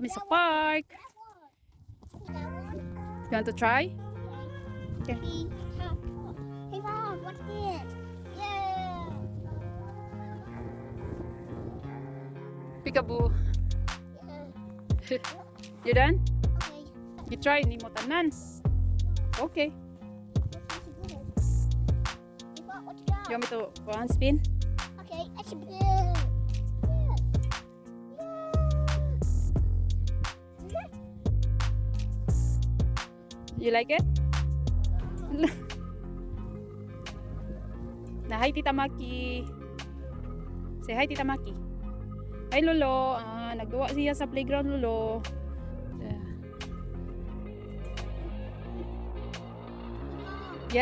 kami sa park. You want to try? Okay. Hey Mom, what's this? Yeah. Peekaboo. Yeah. You done? Okay. You try nimo tanan. Okay. What's this? Hey Mom, what you got? You want me to go on spin? Okay, it's blue. Yeah. Yeah. You like it? Na hi, Tita Maki. Say hi, Tita Maki. Hi, Lolo. Ah, nagduwa siya sa playground, Lolo. Yeah.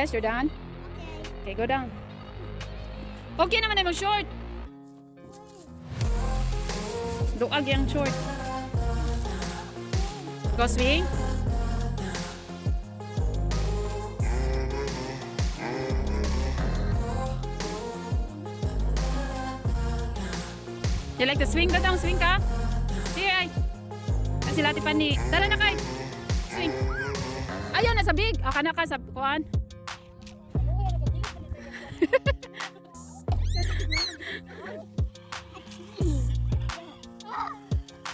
Yes, you're done? Okay. Okay, go down. Okay naman na short. Duag yung short. Go swing. You like the swing? Go down, swing ka. Sige, ay. Ah, sila Tiffany. Tara na kay. Swing. Ayaw na sa big. Ah, kana ka sa kuan.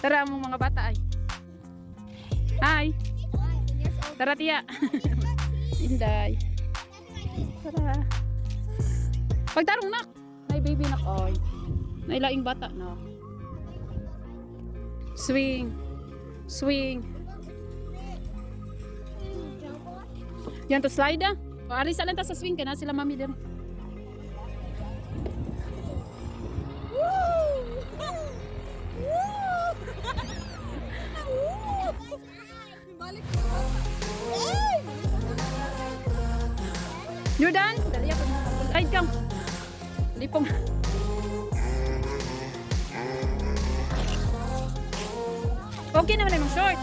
Tara mo mga bata ay. Hi. Tara, tiya. Inday. Tara. Pagtarong nak. Nay baby nak oy. Nailaing bata na. Swing. Swing. Yan to slide ah. O, alis lang ta sa swing kana sila mami dir. Woo! Woo! Balik ko. Ay! You done? Dali ako. Slide kang. Lipong. Okay naman yung short.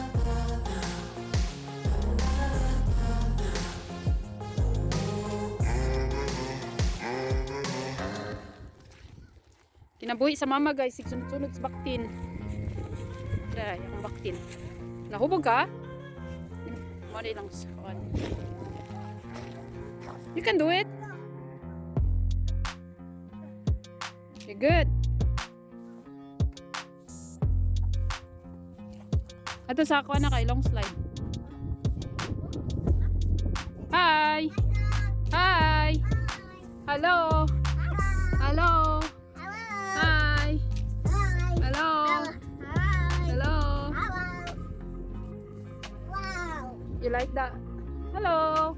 Kinabuhi sa mama, guys, sunod-sunod sa baktin. Ay, akong baktin. Nahubog ka? Mo na ilang on. You can do it. You're good. Ato sa ako na kay long slide. Hi. Hi. Hello. Hello. Hi. Hello. Hello. Wow. You like that? Hello.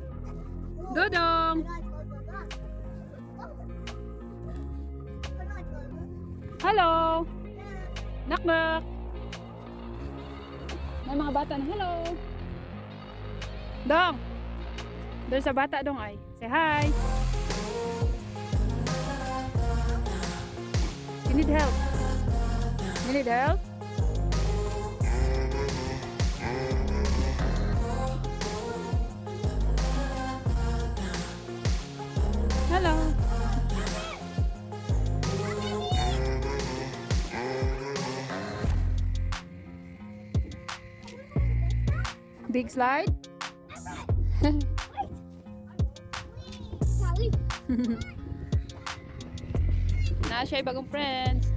Dodong. Hello. Knock knock. May mga bata na hello. Dong. Doon sa bata dong ay. Say hi. You need help. You need help? Hello. Big slide? Sorry. Na siya bagong friends.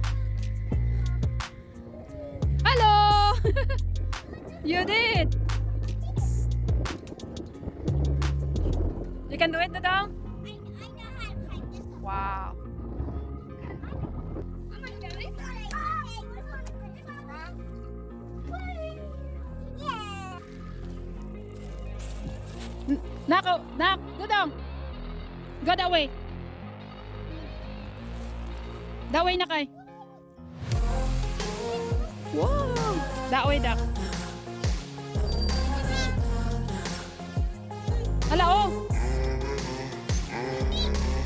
Hello! You did! You can do it, Dodong? I know how to climb this one. Wow. I'm gonna do it. Yeah. Nak, oh, nak, Dodong! Go that way. That way na kay. Wow! That way, dak. Hala, oh!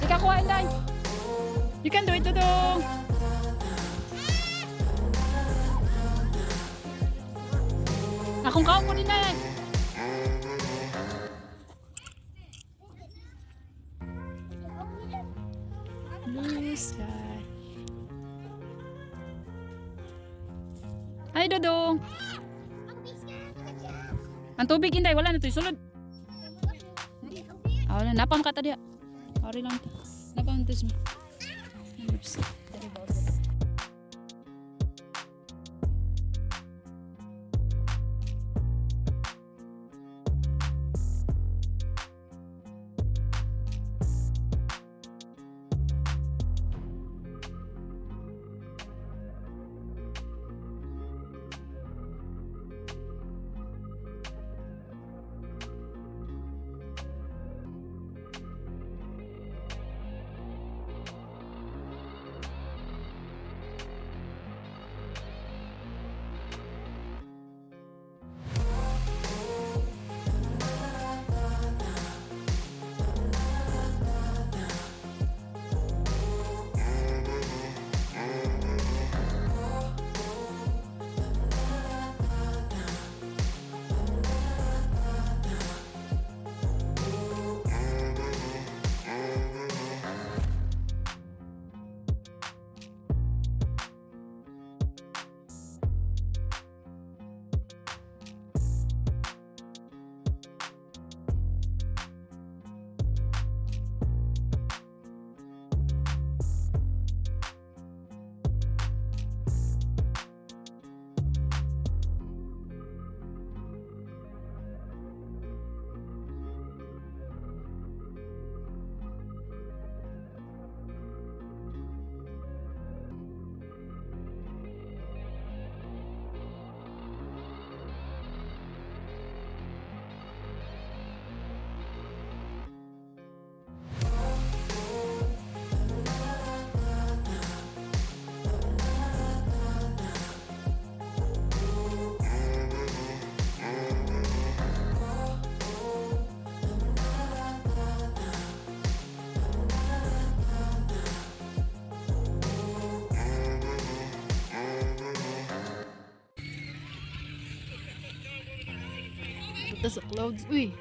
Ikakuha, Inday. You can do it, Dodong. Akong kaon ko din na eh. Blue sky. Hi, Dodong. Ang tubig, Inday, wala na to. Sulod. Ah, wala. Napam ka ta diha. Ari lang ta. Napam to siya. Oops. Punta sa clouds. Uy.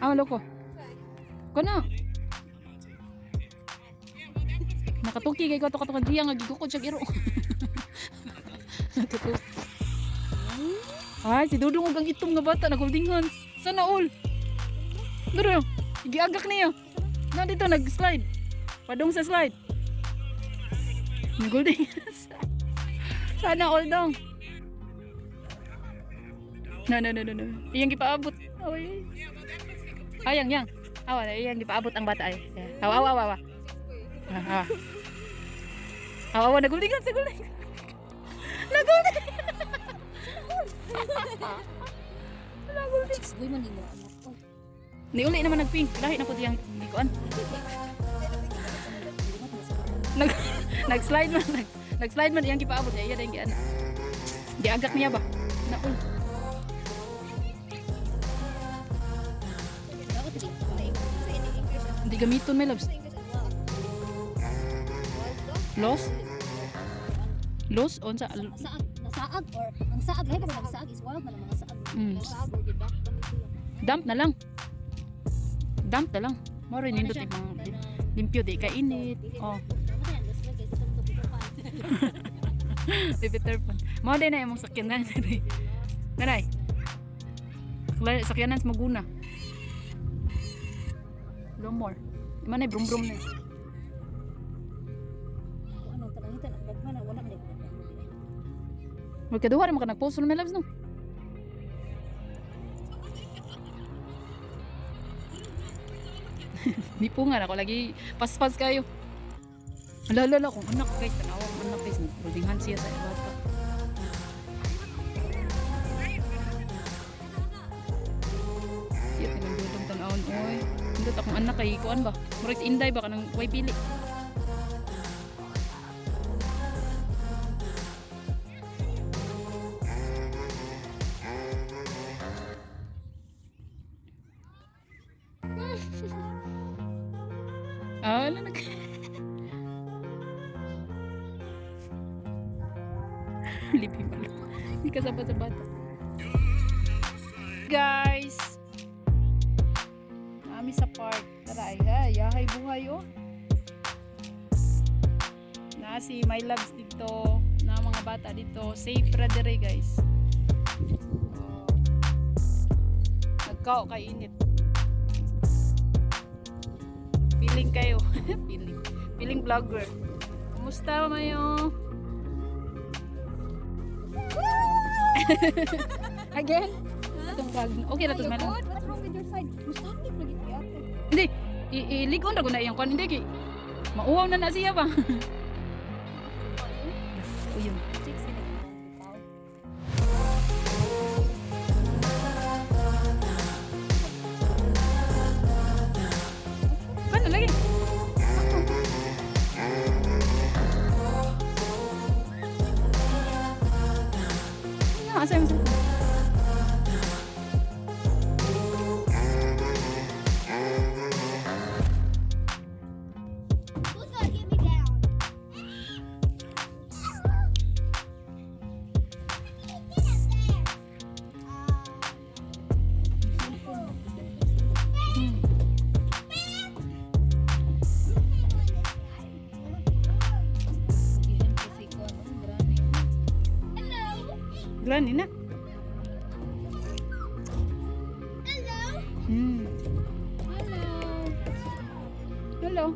Ah, loko. Kana. Nakatuki kay ko to kato diya nga gigukod siya iro. Nakatuki. Ay, si Dudong og ang itom nga bata nag holding hands. Sana all. Duro. Giagak niya. Na dito nag-slide. Padong sa slide. Nag-holding hands. Sana all dong. No, no, no, no, no. Iyang gipaabot. Oy. Ayang, yang. Awa, iyang gipaabot ang bata ay. Awa, awa, awa, awa. Ah, awa. Awa, awa, nagulingan sa guling. Naguling. Naguling. Chicks boy man nimo anak ko. Niuli naman nagpink. Lahi na po diyang gikuan. Nag nag-slide man nag-slide man iyang gipaabot iya dayang giana. Giagak niya ba? Naul. Hindi gamiton may loves. Los? Los on sa Saag, nasaag or ang saag lahi pa sa saag is wild man ang mga saag. Dump na lang. Dump na lang. Moro nindot imong limpyo di ka init. Oh, bibitter pa. Mao din na imong sakyanan. Nanay. Sakyanan sa Maguna. No more. Ima na brum brum na. Ano talangitan ang gagmay na wala man ni. Magkaduha ra man ka nagpost no loves no. Di po nga ako lagi paspas kayo. Ala ala ala kung anak guys, tanawa ang anak guys, holding hands siya sa bata. Siya tinang dudong tanawon oy. Indot akong anak kay kuan ba? Murag si Inday ba kanang way pili. Ah, wala nag. Lipi pala. Hindi kasama sa bata. Guys! Nami sa park. Tara, ay, ay, yahay buhay, oh. Na si My Loves dito, na mga bata dito. Safe ra dire, guys. Oh. Nagkao kay init. Feeling kayo. Feeling. Feeling vlogger. Kumusta mayo? Again? Atong vlog. Okay na to, Are you Melo. good? What's wrong with your side? Mustahik lagi kay ate. Hindi. Iligon ra ko na iyang kwan. Hindi kay mauwaw na na siya ba? Uyong. Check sila. Paano lagi? Ano, asa yung cellphone? Who's gonna get me down? Get up there. Gihan kasi ko ano, granny. Hello. Granny na. Hello. Hello. Hello.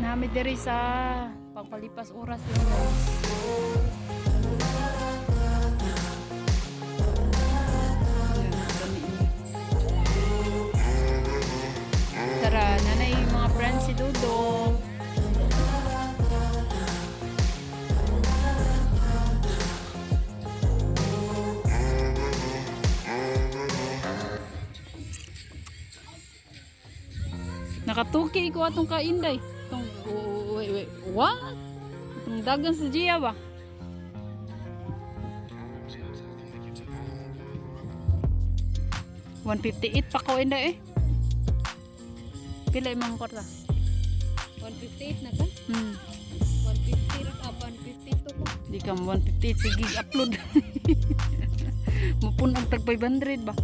Nami diri sa pagpalipas oras yun, guys. Yan, dami niya. Tara, nanay mga friends si Dudong. Nakatuki ko atong kainday. Itong, wait, wait, what? Itong dagan sa Gia ba? 158 pa ko inday eh. Pila imong kwarta? 158 na ka? Hmm. 150 ra ka, 152 ko. Di ka 158 sige upload. Mapun ang tag 500 ba?